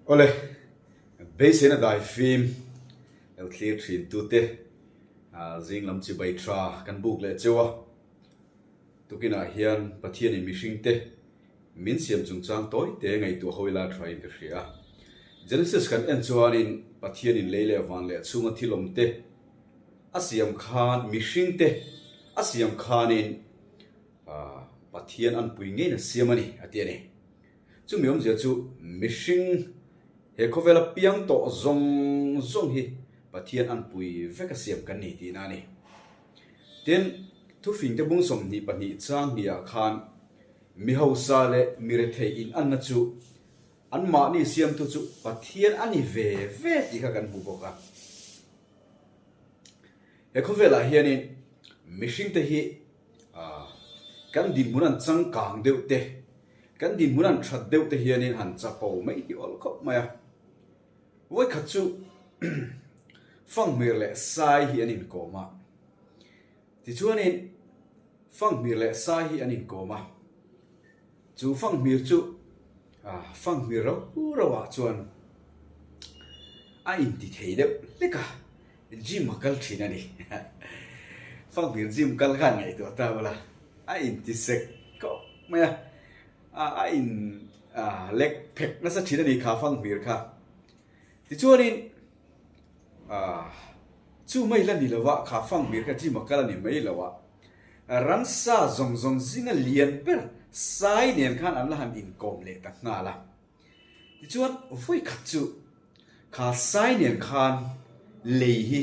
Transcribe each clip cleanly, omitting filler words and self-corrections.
Awle, beiseina dai fim lo thlir thin tute zing lam chibai tha kan buk leh cheu a. Tukinah hian Pathianin mihringte min siam chungchang tawi te ngaihtuah ho ila tha in ka hria a. Genesis kan en chuanin Pathianin lei leh van leh chhunga thil awm te a siam khan mihringte a siam khanin Pathian anpui ngeiin a siam a ni a ti a ni. Chumi awmzia chu mihring he khawvela piang tawh zawng zawng hi Pathian anpui vek a siam kan ni tihna a ni. Tin, thufingte bung 22 chang hniah khan mi hausa leh mi rethei inanna chu anmahni siamtu chu Pathian a ni ve ve tih kha kan hmu bawk a. He khawvelah hianin mihringte hi kan dinhmun an changkang deuh te, kan dinhmun an that deuh te hianin han chapo mai hi awl khawp mai a. Vawikhat chu Fanghmir leh Sai hi an inkawm a. Tichuanin Fanghmir leh Sai hi an inkawm a. Chu Fanghmir chu Fanghmir rau rauah chuan a inti thei deuh hlek a, gym a kal thin a ni. Fanghmir gym kal khan ngaihtuah ta ula, a inti sek khawp mai a, a in lek phek nasa thin a ni kha Fanghmir kha. Tichuanin chu mai la ni lo a, kha Fanghmir kha gym a kal a ni mai lo a, Ransa zawng zawng zinga lian ber Sai nen khan an la han inkawm leh ta nghal a. Tichuan vawi khat chu kha Sai nen khan lei hi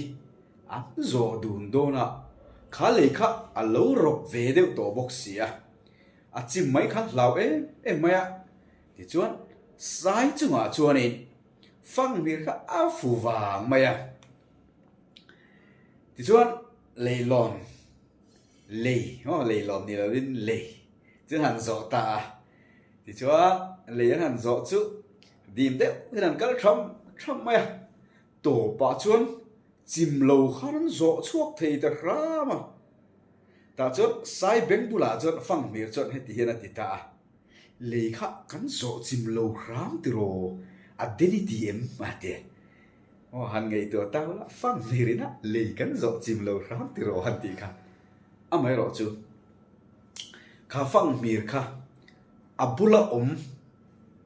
an zawh dun dawn a, kha lei kha a lo rawp ve deuh tawh bawk si a, a chim mai khan hlau em em mai a. Tichuan Sai chungah chuanin Fanghmir kha a fu vang mai a. Tichuan leilawn lei maw leilawn ni lovin lei chu an han zawh ta a, tichuan lei an han zawh chu dim deuh hian an kal tham tham mai a, tawpah chuan chim lo khan an zawh chhuak thei ta hram a, tah chuan sai beng bulah chuan fanghmir chuan heti hian a ti ta a. Lei kha kan zawh chim lo hram tiraw a den i ti em? a ti. Aw han ngaihtuah ta ula fang hlir ina lei kan zawh chim lo hram tiraw han tih kha. Amaherawh chu kha fang hmir kha a bula awm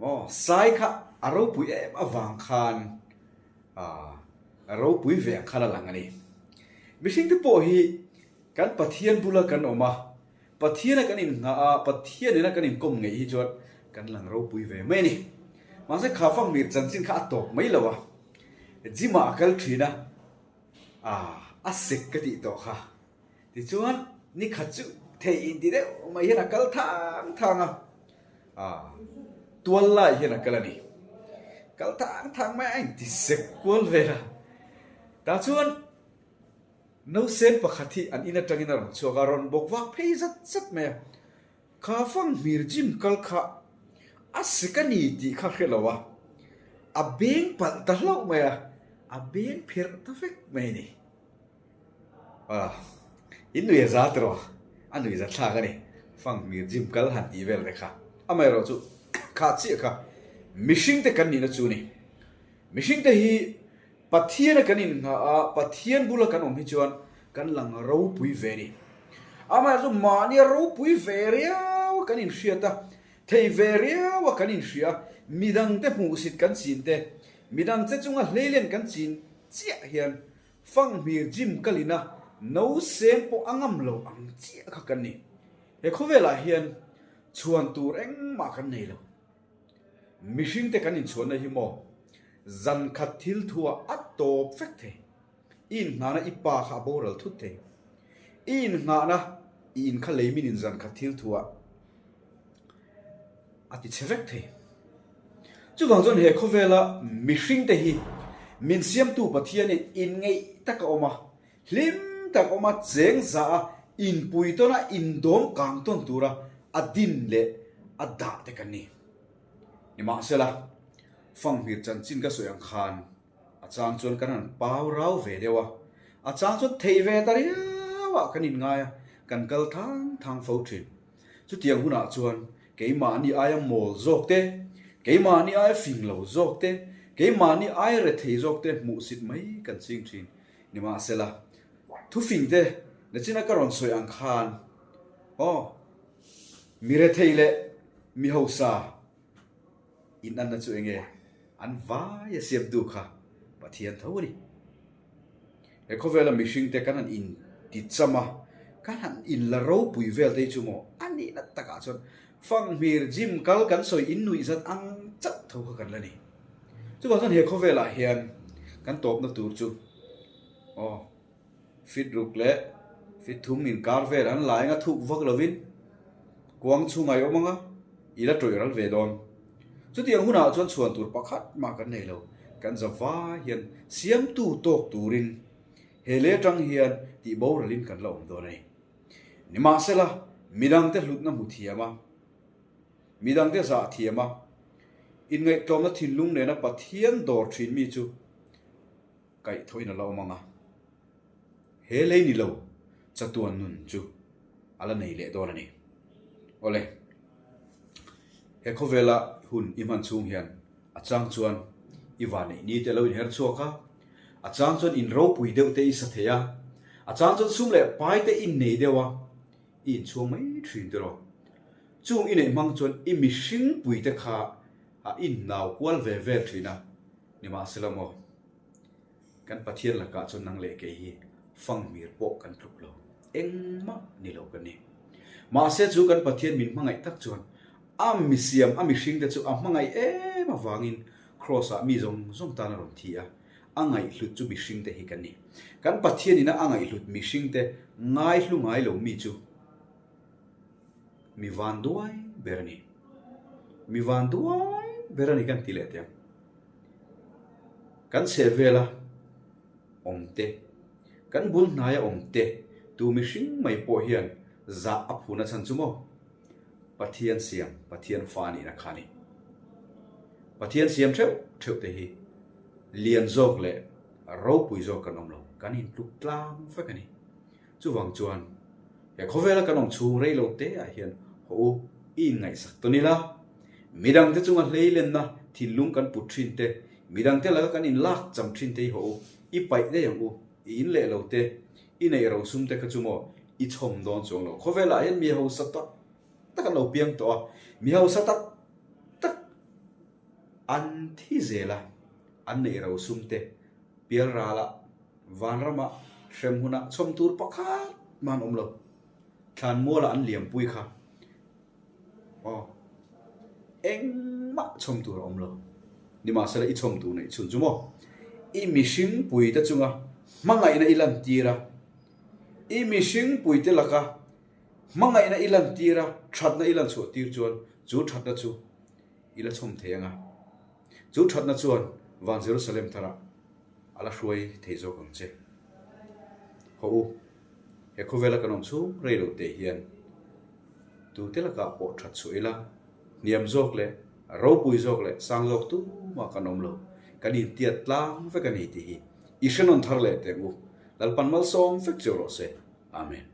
aw sai kha a ropui em avang khan a ropui ve ang khan a lang a ni. Mihringte pawh hi kan Pathian bula kan awm a, Pathiana kan inngah a, Pathian nena kan inkawm ngei hi chuan kan lang ropui ve mai a ni. Mahse kha Fanghmir chanchin kha a tawp mai lo a, gym ah a kal thin a, ah a sek ka tih tawh kha. Tichuan nikhat chu thei inti deuh mai hian a kal thang thang a, ah tual lai hian a kal a ni. Kal thang thang mai a inti sek kual vel a, tah chuan Nausen pakhat hi an in atangin a rawn chhuak a, rawn bawk vak phei zat zat mai a. Kha Fanghmir gym kal kha a sek a ni tih kha hre lo a, a beng palh ta hlauh mai a, a beng pherh ta vek mai a ni. Ah, in nui a za tiraw? A nui za thlak a ni, Fanghmir gym kal han tih vel te kha. Amaherawh chu kha chiah kha mihring te kan nihna chu a ni. Mihring te hi Pathiana kan innghah a, Pathian bula kan awm hi chuan kan lang ropui ve a ni. Amaherawhchu mahnia ropui ve riau a kan inhriat a, thei ve riau a kan inhria a, midangte hmuhsit kan chin te, midangte chunga hleilen kan chin chiah hian Fanghmir gym kalina no seng pawh a ngam lo ang chiah kha kan ni. He khawvelah hian chhuan tur engmah kan nei lo. Mihringte kan inchhuahna hi maw zan khat thil thu ah a tawp vek thei. I inngahna i pa kha a boral thut thei. I inngahna i in kha lei min in zan khat thil thu ah a ti chhe vek thei. Chuvang chuan he khawvela mihringte hi min siamtu Pathianin inngeih tak a awm a, hlim tak a awm a, cheng za a, inpui tawn a, indawm kang tawn tura a din leh a dah te kan ni. Nimahsela, Fanghmir chanchin ka sawi ang khan a chang chuan kan han pau rau ve deuh a, a chang chuan thei ve ta riau ah kan inngai a, kan kal thang thang fo thin. Chutiang hunah chuan keimahni aia mawl zawk te, Keimahni ai fing lo zawk te, keimahni ai rethei zawk te hmuhsit mai kan ching thin. Nimahsela, thufing te nachina ka rawn sawi ang khan, aw, mi rethei leh mi hausa inanna chu enge an vai a siamtu kha Pathian tho a ni. He khawvela mihringte kan han inti cham a, kan han inla ropui vel te hi chu maw a nihna takah chuan fanghmir gym kal kan sawi innuih zat ang chauh tho kha kan la ni. Chuvang chuan he khawvelah hian kan tawpna tur chu aw fit ruk leh fit thum inkar vel an la eng a thuk vak lovin kuang chhunga i awm ang a, i la tawih ral ve dawn. Chutiang hunah chuan chhuan tur pakhat mah kan nei lo, kan za vai hian siamtu tawk turin he lei atang hian tih boralin kan la awm dawn a ni. Nimahsela, midangte hlutna hmu thiam a, midangte zah thiam a, inngaihtlawmna thinlung nena Pathian dawr thin mi chu kaihthawhin a la awm ang a, he lei ni lo chatuan nun chu a la nei leh dawn a ni. Awle, he khawvela hun i hman chhung hian a chang chuan i vanneih ni te lo inher chhuak a, a chang chuan in ropui deuh te i sa thei a, a chang chuan sum leh pai te i nei deuh a, i inchhuang mai thin tiraw. Chung i neih hmang chuan i mihring pui te kha a innau kual ve vel thin a, nimahsela maw? Kan Pathian lakah chuan nang leh kei hi fanghmir pawh kan tluk lo, engmah ni lo kan ni. Mahse chu kan Pathian min hmangaih tak chuan a misiam, a mihringte chu a hmangaih em avangin Kraws-ah mi zawng zawng tan a rawn thi a, a ngaihhlut chu mihringte hi kan ni. Kan Pathian ina a ngaihhlut mihringte ngaihlu ngai lo mi chu mi van duai ber a ni. Mi van duai ber a ni kan ti leh teh ang. Kan chheh vela awm te, kan bul hnaia awm te tu mihring mai pawh hian zah a phuna chhan chu maw? Pathian siam, Pathian fa nihna kha a ni. Pathian siam theuh theuh te hi lian zawk leh ropui zawk kan awm lo, kan intluk tlang vek a ni. Chuvang chuan he khawvela kan awm chhung rei lo te ah hian haw u i inngaihsak tawn ila, midangte chunga hleilenna thinlung kan put thin te, midangte laka kan inlak cham thin te hi haw u i paih daih ang u, i in leh lo te, i neih rosum te kha chu maw i chhawm dawn chuang lo. Khawvelah hian mi hausa tak tak an lo piang tawh a, mi hausa tak tak an thi zel a, an neih rosum te pialralah Vanramah hrem hunah chhawm tur pakhat mah an awm lo. Thlanmualah an liampui kha aw engmah chhawm tur a awm lo. Nimahsela i chhawm tur neih chhun chu maw? I mihringpuite chunga hmangaihna i lantir a, i mihringpuite laka hmangaihna i lantir a, thatna i lanchhuah tir chuan chu thatna chu i la chhawm thei ang a. Chu thatna chuan Van Jerusalem tharah a la hruai thei zawk ang che. Haw u, he khawvela kan awm chhung rei lo teh hian tute lakah pawh that chhuah ila, hniam zawk leh ropui zawk leh sang zawk tumah kan awm lo, kan intiat tlang vek a ni tih hi i hrenawn thar leh teh ang u. Lalpan malsawm vek cheu rawh se. Amen.